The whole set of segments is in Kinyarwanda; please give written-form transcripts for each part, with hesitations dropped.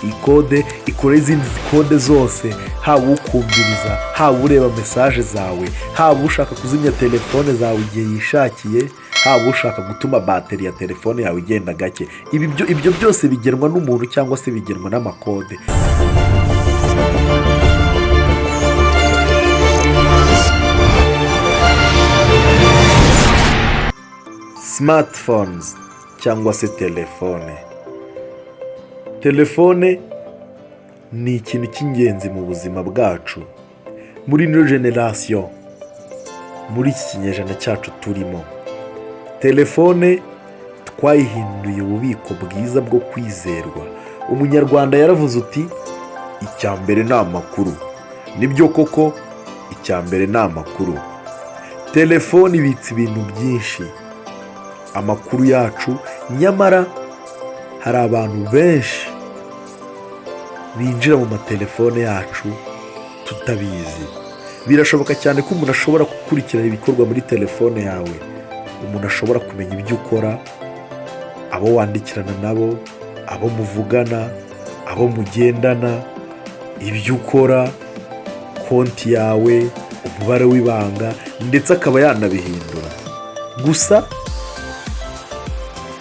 Iyi kode ikora izindi kode zose, haba ukumviriza, haba ureba message zawe, haba ushaka kuzimya telefone zawe igihe yishakiye, haba ushaka gutuma bateri ya telefone yawe igenda gake. Ibyo byose bigenwa n'umuntu cyangwa se bigenwa n'amakode. Smartphones cyangwa se telefone. Telefone ni ikintu cy'ingenzi mu buzima bwacu muri ino generation, muri iki kinyejana cyacu turimo. Telefone twayihinduye ububiko bwiza bwo kwizerwa. Umunyarwanda yaravuze uti: "Icya mbere ni amakuru." Nibyo koko, icya mbere ni amakuru. Telefone ibitse ibintu byinshi, amakuru yacu. Nyamara hari abantu benshi binjira mu matelefone yacu tutabizi. Birashoboka cyane ko umuntu ashobora gukurikirana ibikorwa muri telefone yawe, umuntu ashobora kumenya ibyo ukora, abo wandikirana nabo, abo muvugana, abo mugendana, ibyo ukora, konti yawe, umubare w'ibanga, ndetse akaba yanabihindura. Gusa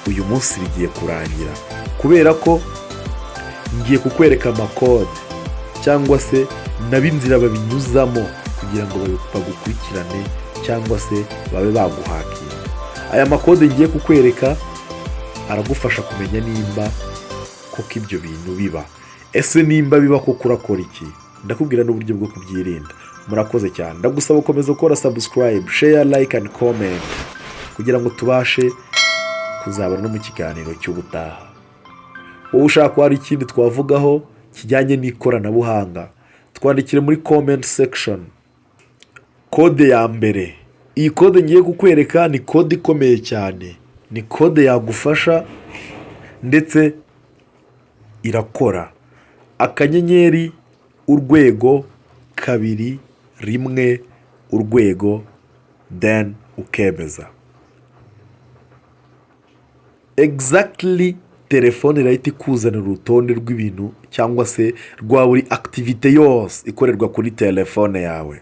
uyu munsi bigiye kurangira, kubera ko ngiye kukwereka amakode cyangwa se nabo inzira babinyuzamo kugira ngo bagukurikirane cyangwa se babe baguhakinga. Aya makode ngiye kukwereka aragufasha kumenya nimba koko ibyo bintu biba. Ese nimba biba koko, urakora iki? Ndakubwira n'uburyo bwo kubyirinda. Murakoze cyane. Ndagusaba gukomeza gukora subscribe, share, like and comment kugira ngo tubashe kuzabona no mu kiganiro cy'ubutaha. Wowe ushaka ko hari ikindi twavugaho kijyanye n'ikoranabuhanga, twandikire muri comment section. Kode ya mbere, iyi kode ngiye kukwereka ni kode ikomeye cyane, ni kode yagufasha ndetse irakora. *#2 1#, then ukemeza. Exactly, telefone irahita ikuzanira urutonde rw'ibintu cyangwa se rwa buri activité yose ikorerwa kuri telefone yawe.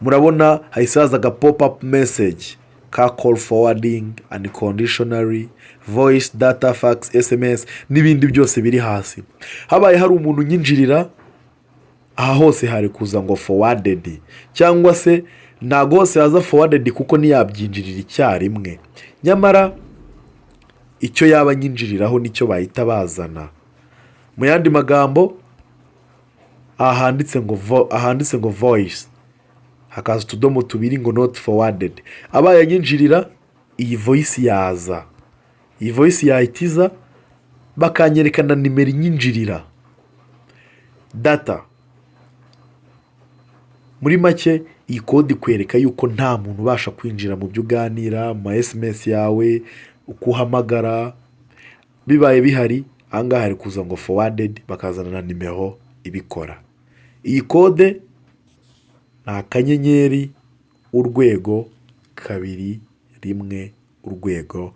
Murabona hahise haza aga pop up message ka call forwarding, unconditionally, voice, data, fax, SMS n'ibindi byose biri hasi. Habaye hari umuntu unyinjirira aha, hose hari kuza ngo forwarded, cyangwa se ntabwo hose haza forwarded kuko ntiyabyinjirira icyarimwe. Nyamara icyo yaba anyinjiriraho nicyo bahita bazana. Mu yandi magambo, aha handitse ngo voice, hakaza utudomo tubiri ngo not forwarded. Abaye anyinjirira, iyi voice yaza, iyi voice yahita iza, bakanyereka na nimero inyinjirira, data. Muri make, iyi kode ikwereka yuko nta muntu ubasha kwinjira mu byo uganira, mu ma SMS yawe, uko uhamagara. Bibaye bihari, ahangaha hari kuza ngo forwarded, bakazana na nimero ibikora. Iyi kode ni *#21#,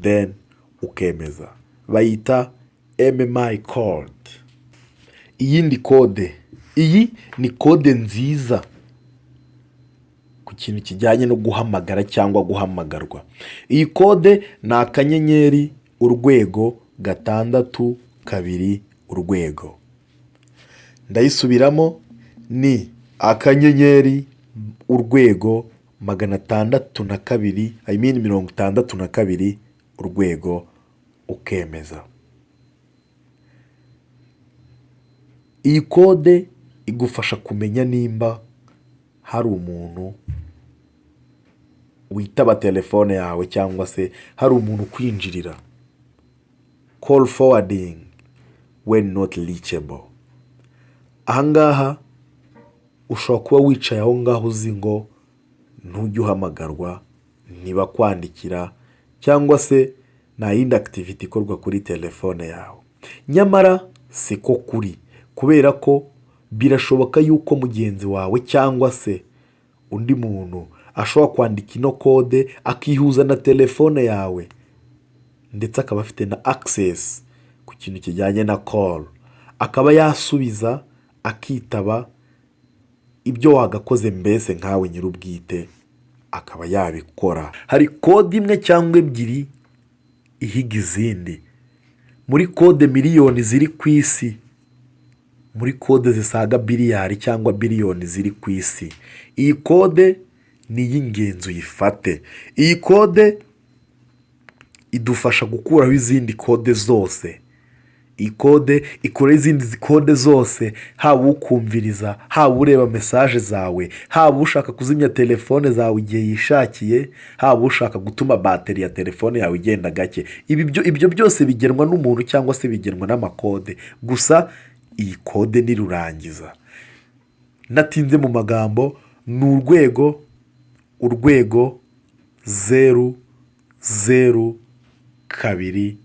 then ukemeza. Bayita MMI code. Iyindi kode, iyi ni kode nziza ku kintu kijyanye no guhamagara cyangwa guhamagarwa. Iyi kode ni *#62#. Ndayisubiramo, ni *#602, I mean 62#, ukemeza. Iyi kode igufasha kumenya nimba hari umuntu witaba telefone yawe cyangwa se hari umuntu ukwinjirira. Call forwarding when not reachable. Ahangaha ushobora kuba wicaye aho ngaho uzi ngo ntujye uhamagarwa, ntibakwandikira, cyangwa se nta yindi activité ikorwa kuri telefone yawe. Nyamara siko kuri, kubera ko birashoboka yuko mugenzi wawe cyangwa se undi muntu ashobora kwandika ino kode, akihuza na telefone yawe, ndetse akaba afite na access ku kintu kijyanye na call. Akaba yasubiza, akitaba ibyo wagakoze, mbese nkawe nyir'ubwite akaba yabikora. Hari code imwe cyangwa ebyiri ihiga izindi muri code miliyoni ziri ku isi, muri code zisaga biliyari cyangwa biliyoni ziri ku isi. Iyi code ni iy'ingenzi, uyifate. Iyi code idufasha gukuraho izindi code zose. Iyi code ikuraho izindi code zose, haba ukumviriza, haba ureba message zawe, haba ushaka kuzimya telefone zawe igihe yishakiye, haba ushaka gutuma bateri ya telefone yawe igenda gake. Ibyo byose bigenwa n'umuntu cyangwa se bigenwa n'ama code. Gusa iyi code nirurangiza, natinze mu magambo, ni urwego, urwego, zeru, zeru, kabiri,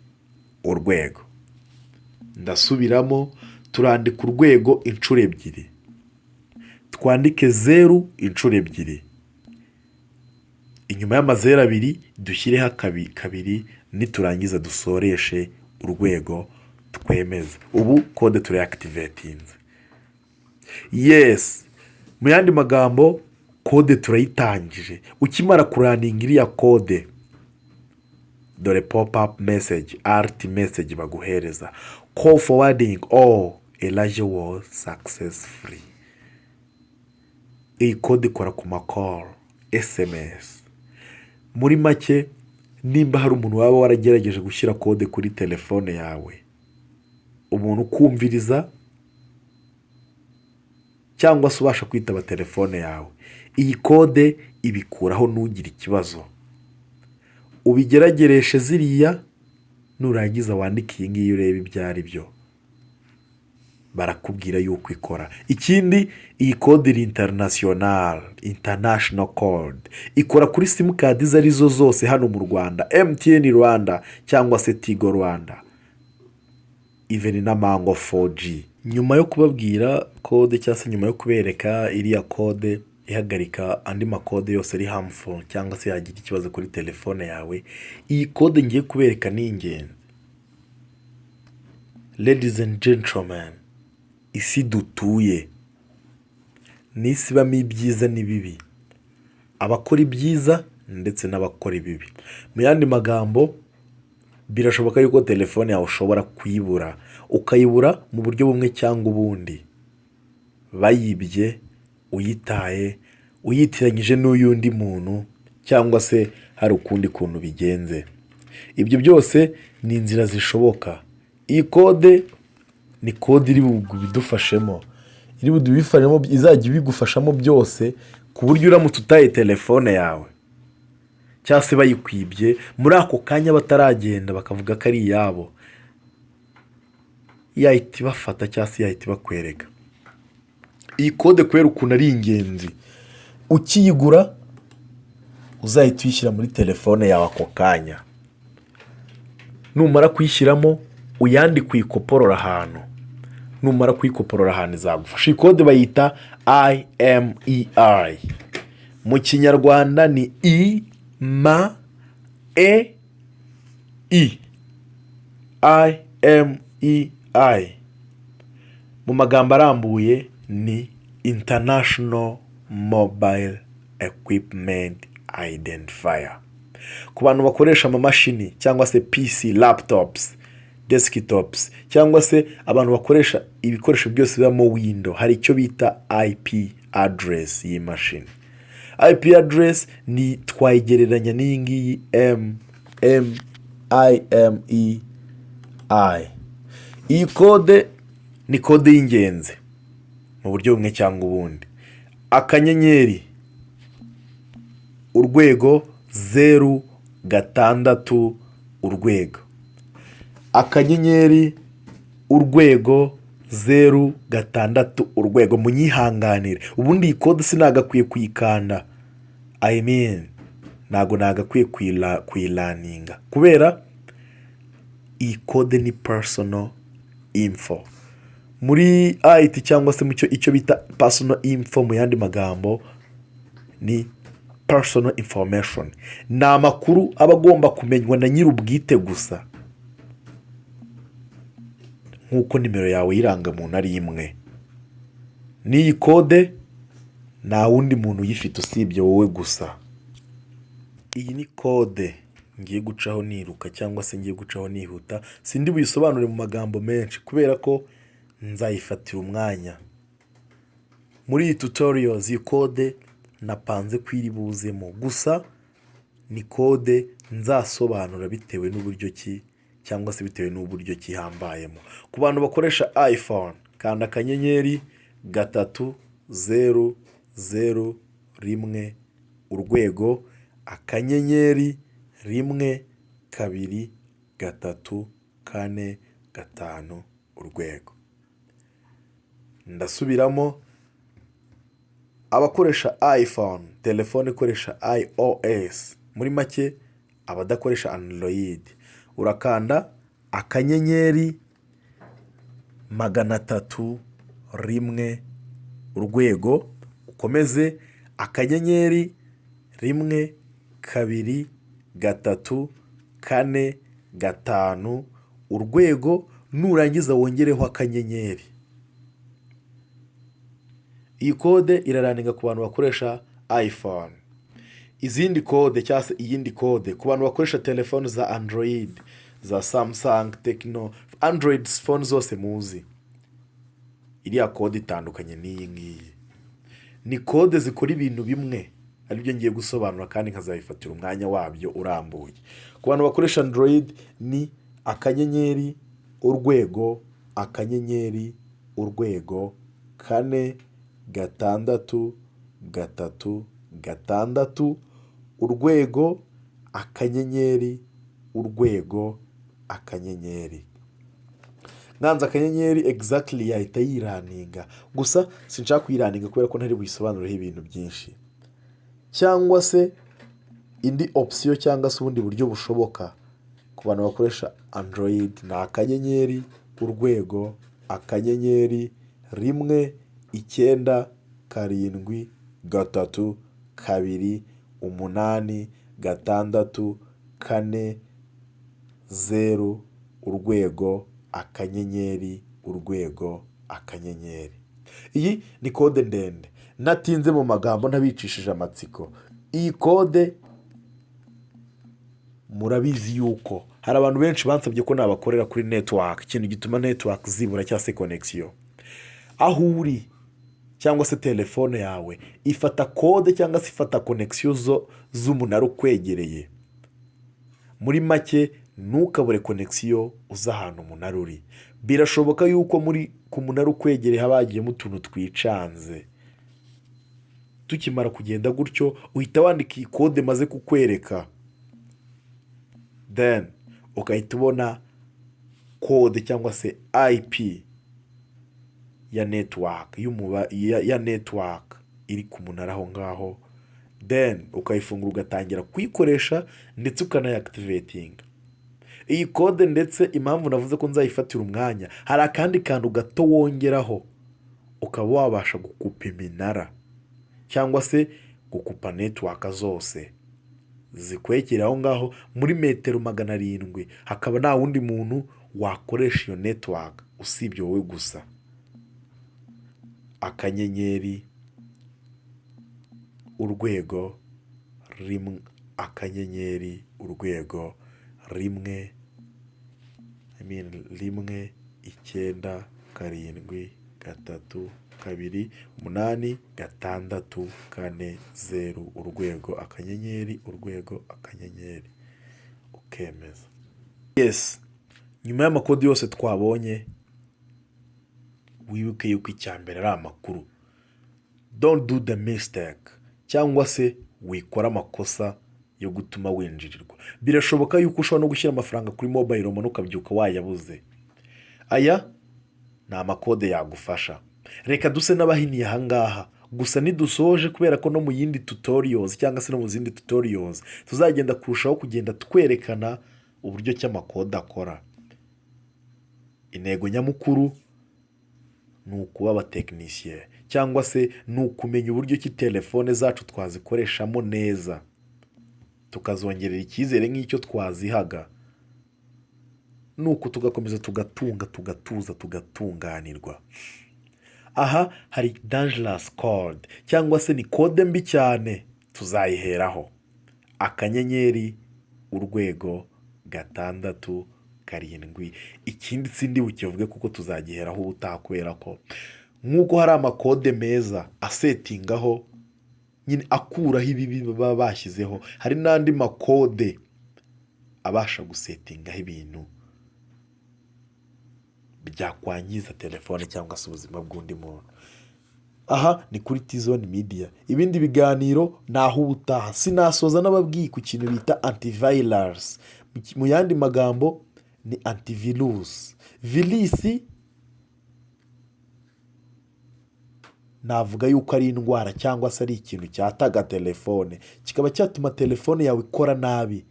urwego. Ndasubiramo: turandika urwego inshuro ebyiri, twandike zeru inshuro ebyiri, inyuma y'amazeru abiri dushyireho kabiri, niturangiza dusoreshe urwego, twemeze. Ubu code turayactivatinze. Yes, mu yandi magambo code turayitangije. Ukimara kurunninga iriya code, dore pop-up message, alert message baguhereza: "Call forwarding all erasure was successfully." Iyi code ikora ku ma call, SMS. Muri make, nimba hari umuntu waba waragerageje gushyira code kuri telefone yawe, umuntu ukumviriza cyangwa se ubasha kwitaba telefone yawe, iyi code ibikuraho, ntugire ikibazo. Ubigeragereshe ziriya, nurangiza wandike iyi ngiyi, urebe ibyo ari byo barakubwira yuko ikora. Ikindi, iyi code iri international, international code, ikora kuri simukadi izo arizo zose hano mu Rwanda, MTN Rwanda cyangwa se Tigo Rwanda, even na Mango 4G. Nyuma yo kubabwira code cyangwa se nyuma yo kubereka iriya code ihagarika andi ma code yose ari harmful cyangwa se yagira ikibazo kuri telefone yawe, iyi code ngiye kubereka ni ingenzi. Ladies and gentlemen, isi dutuye ni isi ibamo ibyiza n'ibibi, abakora ibyiza ndetse n'abakora ibibi. Mu yandi magambo, birashoboka yuko telefone yawe ushobora kuyibura, ukayibura mu buryo bumwe cyangwa ubundi, bayibye, uyitaye, uyitiranyije n'uy'undi muntu, cyangwa se hari ukundi kuntu bigenze. Ibyo byose ni inzira zishoboka. Iyi code ni code iri bubidufashemo, iri bubifashemo, izajya ibigufashamo byose, ku buryo uramutse utaye telefone yawe cyangwa se bayikwibye muri ako kanya bataragenda bakavuga ko ari iyabo, yahita ibafata cyangwa se yahita ibakwereka. Iyi code, kubera ukuntu ari ingenzi, ukiyigura uzahita uyishyira muri telefone yawe ako kanya. Numara kuyishyiramo, uyandike, uyikoporora ahantu. Numara kuyikoporora ahantu, izagufasha. Iyi code bayita IMEI, mu Kinyarwanda ni I M E I, IMEI. Mu magambo arambuye ni International Mobile Equipment Identifier. Ku bantu bakoresha amamashini cyangwa se PC, laptops, desktops, cyangwa se abantu bakoresha ibikoresho byose bibamo Windows, hari icyo bita IP address y'imashini. IP address ni twayigereranya n'iyi ngiyi M M I M E I. Iyi code ni code y'ingenzi mu buryo bumwe cyangwa ubundi. Akanyenyeri, urwego, zeru, gatandatu, urwego, akanyenyeri, urwego, zeru, gatandatu, urwego. Munyihanganire, ubundi iyi code sinagakwiye kuyikanda, I mean ntabwo nagakwiye kuyirunninga, kubera iyi code ni personal info muri IT, cyangwa se mu cyo icyo bita personal info. Mu yandi magambo ni personal information, ni amakuru aba agomba kumenywa na nyir'ubwite gusa. Nk'uko nimero yawe y'irangamuntu ari imwe, n'iyi kode nta wundi muntu uyifite usibye wowe gusa. Iyi ni kode ngiye gucaho niruka cyangwa se ngiye gucaho nihuta. Sindi buyisobanure mu magambo menshi kubera ko nzayifatira umwanya muri iyi tutorials. Iyi kode napanze ko iri buzemo, gusa ni kode nzasobanura bitewe n'uburyo ki cyangwa se bitewe n'uburyo ki ihambayemo. Ku bantu bakoresha iPhone, kanda *3001#, *12345#. Ndasubiramo: abakoresha iPhone, telefone ikoresha iOS, muri make abadakoresha Android, urakanda *301#, ukomeze *12345#, nurangiza wongereho akanyenyeri. Iyi kode irarunninga ku bantu bakoresha iPhone. Izindi kode cyangwa se iyindi kode ku bantu bakoresha telefone za Android, za Samsung, Tecno, Android phone zose muzi, iriya kode itandukanye n'iyi ngiyi. Ni kode zikora ibintu bimwe, aribyo ngiye gusobanura kandi nkazabifatira umwanya wabyo urambuye. Ku bantu bakoresha Android ni *#*, 4636, urwego, akanyenyeri, urwego, akanyenyeri. Nkanze akanyenyeri, exactly yahita yirunninga, gusa sinshaka kuyirunninga kubera ko ntari buyisobanureho ibintu byinshi. Cyangwa se indi option cyangwa se ubundi buryo bushoboka ku bantu bakoresha Android ni *#* 19732 8640 urwego, akanyenyeri, urwego, akanyenyeri. Iyi ni kode ndende. Natinze mu magambo, ntabicishije amatsiko. Iyi kode murabizi yuko hari abantu benshi bansabye ko nabakorera kuri network, ikintu gituma network zibura cyangwa se connexion aho uri cyangwa se telefone yawe ifata kode cyangwa se ifata connexion zo z'umunara ukwegereye. Muri make, ntukabure connexion uza ahantu umunara uri. Birashoboka yuko muri ku munara ukwegereye haba hagiyemo utuntu twicanze. Tukimara kugenda gutyo, uhita wandika iyi kode maze kukwereka, then ugahita ubona kode cyangwa se IP ya network ya network iri ku munara aho ngaho, then ukayifungura, ugatangira kuyikoresha ndetse ukanayactivatinga iyi kode. Ndetse impamvu navuze ko nzayifatira umwanya, hari akandi kantu gato wongeraho ukaba wabasha gukupa iminara cyangwa se gukupa network zose zikwegera aho ngaho muri metero 700, hakaba nta wundi muntu wakoresha iyo network usibye wowe gusa. *#1 *# 1, I mean 197328640 urwego, akanyenyeri, urwego, akanyenyeri, ukemeza. Yes, nyuma y'amakode yose twabonye, wibuke yuko icya mbere ari amakuru. Don't do the mistake cyangwa se wikora amakosa yo gutuma winjirirwa. Birashoboka yuko ushobora no gushyira amafaranga kuri mobile money ukabyuka wayabuze. Aya ni amakode yagufasha. Reka duse n'abahiniye ahangaha gusa ntidusoje, kubera ko no mu yindi tutorials cyangwa se no mu zindi tutorials tuzagenda kurushaho kugenda twerekana uburyo ki amakode akora. Intego nyamukuru ni ukuba abatekinisiye cyangwa se ni ukumenya uburyo ki telefone zacu twazikoreshamo neza, tukazongerera icyizere nk'icyo twazihaga. Nuko tugakomeza tugatunga, tugatuza, tugatunganirwa. Aha hari dangerous code, cyangwa se ni code mbi cyane, tuzayiheraho: *#6 7. Ikindi sindi bukivuge kuko tuzagiheraho ubutaha, kubera ko nk'uko hari amakode meza asetingaho nyine, akuraho ibibi baba bashyizeho, hari n'andi makode abasha gusetingaho ibintu byakwangiza telefone cyangwa se ubuzima bw'undi muntu. Aha ni kuri Tizone Media. Ibindi biganiro ni aho ubutaha. Sinasoza n'ababwiye ku kintu bita antivirus, mu yandi magambo ni antivirus. Virisi navuga yuko ari indwara cyangwa se ari ikintu cyataga telefone, kikaba cyatuma telefone yawe ikora nabi.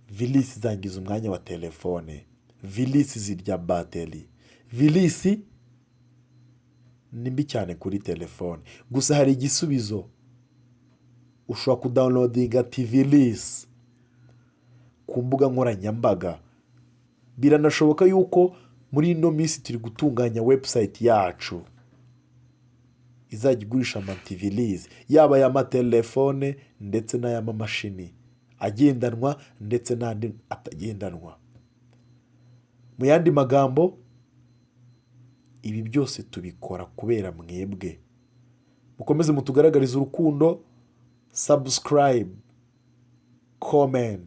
Virisi zangiza umwanya wa telefone, virisi zirya bateri, virisi ni mbi cyane kuri telefone. Gusa hari igisubizo: ushobora kudownloadinga antivirus ku mbuga nkoranyambaga. Biranashoboka yuko muri ino minsi turi gutunganya website yacu izajya igurisha ama antivirus, yaba ay'amatelefone ndetse n'ay'amamashini agendanwa ndetse n'andi atagendanwa. Mu yandi magambo, ibi byose tubikora kubera mwebwe. Mukomeze mutugaragarize urukundo: subscribe, comment,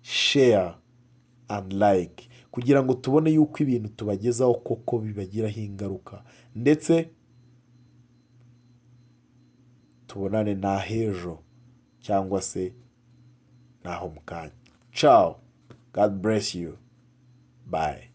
share and like, kugira ngo tubone yuko ibintu tubagezaho koko bibagiraho ingaruka. Ndetse tubonane n'ahejo cyangwa se n'aho mu kanya. Ciao, God bless you, bye.